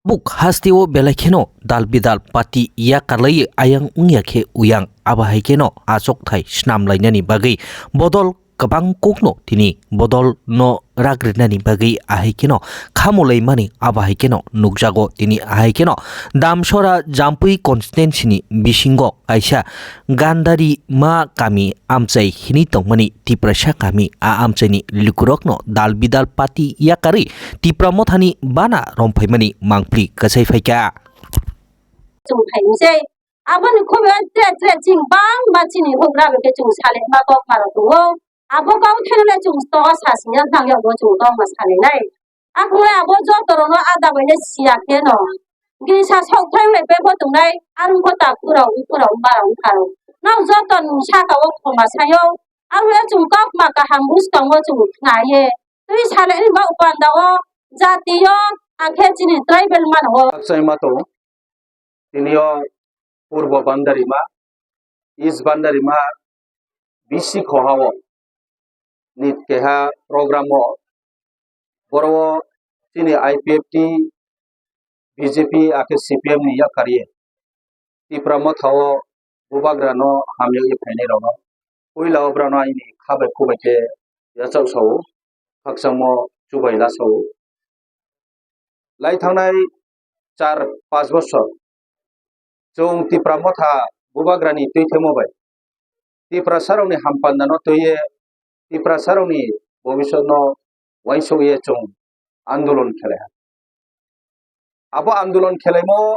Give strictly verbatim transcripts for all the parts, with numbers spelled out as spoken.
Tabuk hasteo belai kheno dal bidal party yakarlaiwi ayang wngya khe uyang, abo hai kheno achukthai snam lainani bagwi bodol kwbang kokno tini bodol no ragrinani bagwi ahai kheno khamulai mani abo hai kheno nukjago. Tini ahai kheno Damsora Jampui constituency ni bisingo kaisa Gandari ma kami amchai hinwi tongmani Tiprasa kami a amchaini lukurokno dal bidal party yakarwi Tipra Mothani bana romphaimani mangpli kwchai phaikha. Chwng phaimse, aboni khobio tre tre chwng bangma chini hwngra bai khe chwng salima kok pharo tongo. Abo kok theno le chwng to sasingya thangya bo chwng to ma salinai. Akhungnai abo joto rokno ada bai le siya khe no. Gini sa sok thang le bebo tongnai, arung ko ta phurao, phurao, barao, pharo. Nang joto ni saka o khoma sayo. Arung le chwng kok ma kaham bus tongo chwng khna ye. Twi sale ni ba upanda o jati o, akhe chini tribal mano o. Achai ma to. Tini o Purbo Bandarima, East Bandarima, B C Khoha o ni keha program o, boro o chini I P F T, B J P, akhe C P M ni yakarye Tipra Motha o bubagra no hamyagwi phainai rok no puila o brao no aini kha bai khu bai khe yachak sao, khakchangmo chubai la sao. Lai thangnai char panch bosor chwng Tipra Motha bubagrani twi themo bai Tiprasarokni hampanda no twiwi Tiprasarokni bobisot no uansukye chwng andolon khelai ha. Abo andolon khelaimo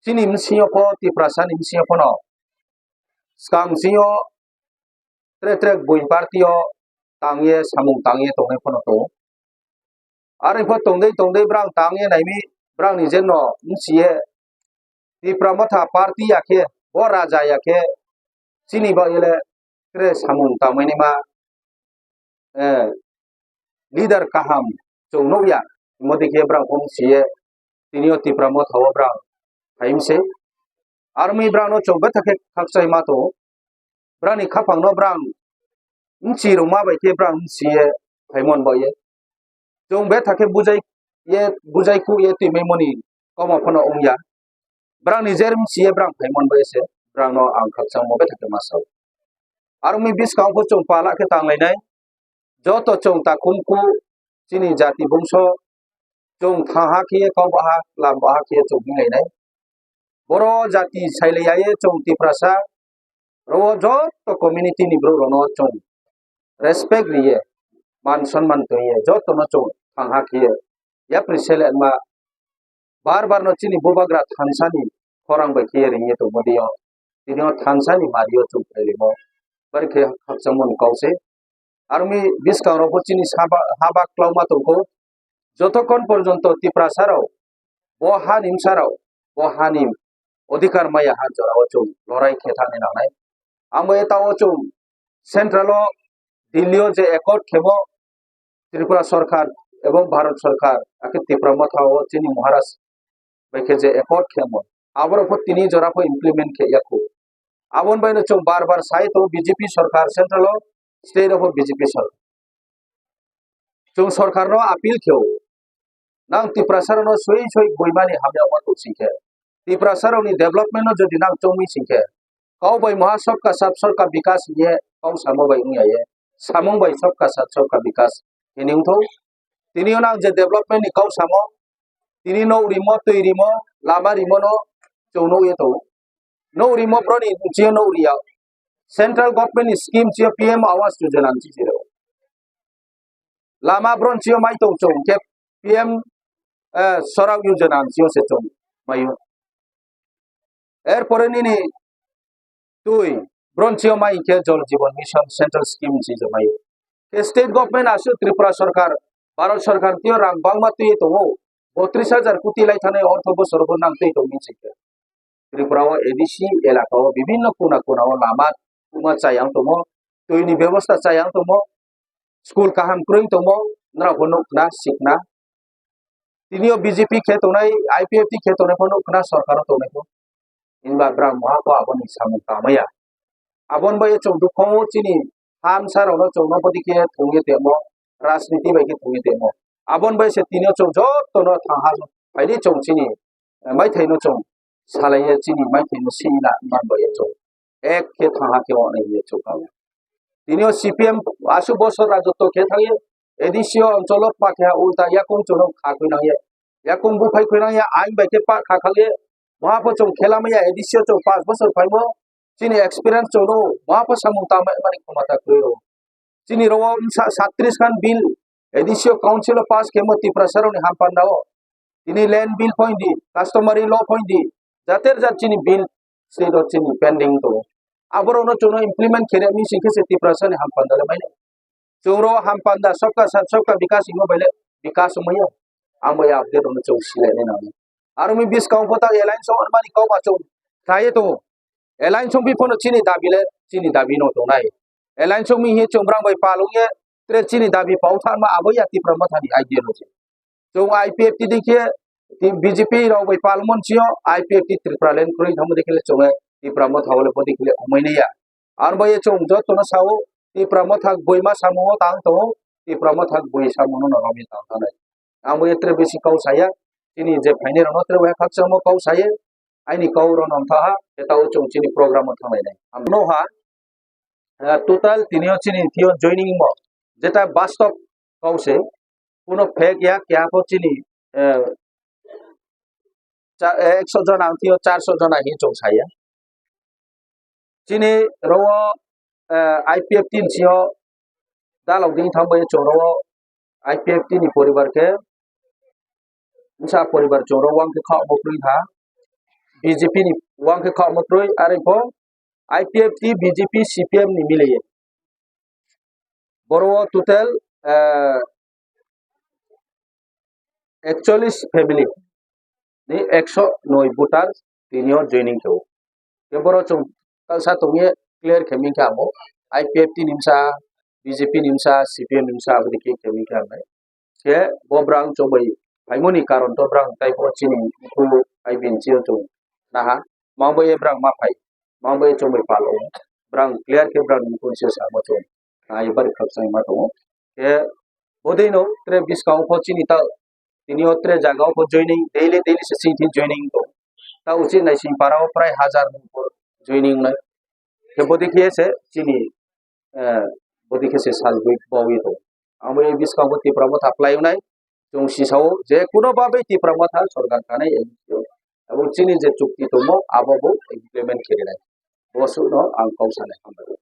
chini bwswngyo pho, Tiprasani bwswngyo phano swkang singyo tre tre buini party o tangye samung tangye tongnai phano tongo. Aroni pho tongdwi tongdwi brang tangye naimi, brang ni je no bwswiye Tipra Motha party ya khe, bo raja ya khe, chini bagwi le tre samung tangmani ma, eh, leader kaham chwng nukya, himodi khe brang phung siye, tini o Tipra Motha o brang phaimse. Armi brang no chwng betha khe khakchai ma tongo, brang ni khaphang no brang bwchi rwma bai khe brang siye phaimon baye. Chwng betha khe bujai ye, bujai khu ye twi mani komo phano wngya. Brang ni jer bwsi ye brang phaimon bai se, brang no ang khakchangmo betha khe ma sao. Aroni bwskango pho chwng pala khe tanglainai. Joto chwng takhum khu chini jati bungso chwng thang ha khe ye kau baha, lam baha khe ye chwng hinlainai. Boro jati sailaiya ye chwng Tiprasa, ro joto community ni borok rok no chwng respect riye, man sonman twiye, joto no chwng thang ha khiye, yapri sele ma bar bar no chini bubagra thansa ni khorang bai khiye ringye tongmo diyo, tini o thansa ni mari o chwng phailimo, bari khe khakchangmo ni kau se. Aroni bwskango rok bo chini saba, haba kwlangma tongkho. Jotokhon porjonto Tiprasa rok bo hani bwsa rok, bo hani odhikar maya ha jora o chwng lorai khe thani nangnai. Amo eta o chwng central o Delhi o je accord khemo Tripura Sarkar ebong Bharat Sarkar, akhe Tipra Motha o chini Maharaj bai khe je accord khemo, aborok pho tini jora pho implement khe ya khu. Aboni bai no chwng bar bar sai tongo B J P sarkar central o, state o pho B J P sarkar. Chwng sarkar no appeal khe o, nang Tiprasa rok no sui sui buimani hamya wngma tong sing khe, Tiprasa rok ni development no jodi nang chongwi sing khe, kau bai moha sabka sath sabka bikas hiye kau samo bai wngya ye, samung bai sabka sath sabka bikas hini wngthok. Tini o nang je development ni kau samo, tini nok rimo, twi rimo, lama rimo no chwng nukye tongo. Nok rimo broni chiyo nok riya. Central government ni scheme chiyo P M Awas Yojana ni chichiro. Lama bron chiyo mai tong chwng khe P M, eh, Sadak Yojana ni chiyo se chwng mayo. Erpore nini twi bron chiyo mai khe Jal Jeevan Mission central scheme ni chichiro mayo. Khe state government aswk Tripura sarkar, Bharat sarkar twiyo rang bangma twiwi tongo, botris hajar koti lai thanai ortho bosor bo nang twi tongwi chikhe. Tripura o A D C elaka o bibinno kona kona o lama tungma chayang tongo, twi ni bebosta chayang tongo, school kaham kwrwng tongo, norok bo nukna sikna. Tini o B J P khe tongnai, I P F T khe tongnai pho nukna, sarkar o tongnai pho. Hinba bwrang moha kho aboni samung tangmaya. Aboni bai chwng dukho chini ha bwsa rok no chwng no bwdwi khe thwngwi tongmo, rajniti bai khe thwngwi tongmo. Aboni bai se tini o chwng joto no thang ha phaidi chwng chini, eh, maithaino chwng salaiya chini maithaino sila manbaiya chwng. Ek khe thangha khe wngnai hinwi chwng kha. Tini o C P M aswk bosor rajotwo khe thangya, A D C o oncholo pakha ulta yakung chwngno kha khuinangya. Yakung buphai khuinangya, ain bai khe pa kha khakya. Moha pho chwng khela maya, A D C o chwng panch bosor phaimo. Chini experience chwngno, moha pho samung tangmani khomota kwrwi rw. Chini rw-o wngsa satris khan bill A D C o council o pass khemo Tiprasa rokni hampanda o. Tini land bill pho hindi, customary law pho hindi, jater jat chini bill state o chini pending tongo. Aborokno chwngno implement khe rwmani sing khe se Tiprasa ni hampanda le mani. Chwng rw-o hampanda, sabka saath sabka bikas himo bai le bikas wngmaya. Ang bai update rwno chwng silainai nango. Aro mi buskang pho ta alliance o mani kok ma chwng khlaiwi tongo. Alliance wngpi phano chini dabi le chini dabi no tongnai. Alliance wngmi hi chwng brang bai pal wngye tre chini dabi pau thanma abo ya Tipra Motha ni ideology. Chwng I P F T dikhe B J P rok bai pal mon chio I P F T Tripura land kwrwi thangma dikhe le chwng Tipra Motha le bo dikhe le wngmai nai ya. Aro bai chwng joto no sao Tipra Motha boima samungo tang tongo, Tipra Motha boi samungo no romwi tang tanai. Ang bo tre bisi kau saya, chini je phainai rokno tre wahai khakchangmo kau saye, aini kau rok nong thaha, etao chwng chini program o thanglainai. Ang no ha, eh, total tini o chini thio joining mo, jeta bastop kau se, kuno fake ya, kya ko chini, eh, cha-, eh, ekso jona ang thio charso jona hi chwng saya. Chini rw-o, eh, I P F T ni sio dalok ding thang bai chwng rw-o I P F T ni poribar khe, wngsa poribar chwng rw-o wng khe kha omo kwrwi kha, B J P ni wng khe kha omo kwrwi, are pho I P F T, B J P, C P M ni mili ye. Boro o total, eh, ekchollis family ni ekso noi voter tini o joining khe o. Khe boro chwng talsa tongye clear khe ming khe amo I P F T ni msa, B J P ni msa, C P M ni msa abo dikhe khe ming khe amai. Khe bo brang chobwi phaimoni karon to brang tai bo chini khu I B N C o chwng naha. Mangbo ye brang ma phai. Mangbo ye chobwi palo. Brang clear khe brang ni conscious amo chwng. Nai bari khakchangma tongo. Khe bodino tre biskang pho chini ta tini o tre jaga o pho joining, daily, daily se sing thing joining to. Ta uchi nai sing para o prai hajar ni upor joining nai. Khe bodi khe se chini, eh, bodi khe se salbwi bawi to. Amo ye biskang bo Tipra Motha phlai nai. Chwng sisao je kuno babe Tipra Motha sorkar kanai N G O. Abo chini je chukti tomo abo bo implement khe nai. Bo suno ang kau sanai hambai.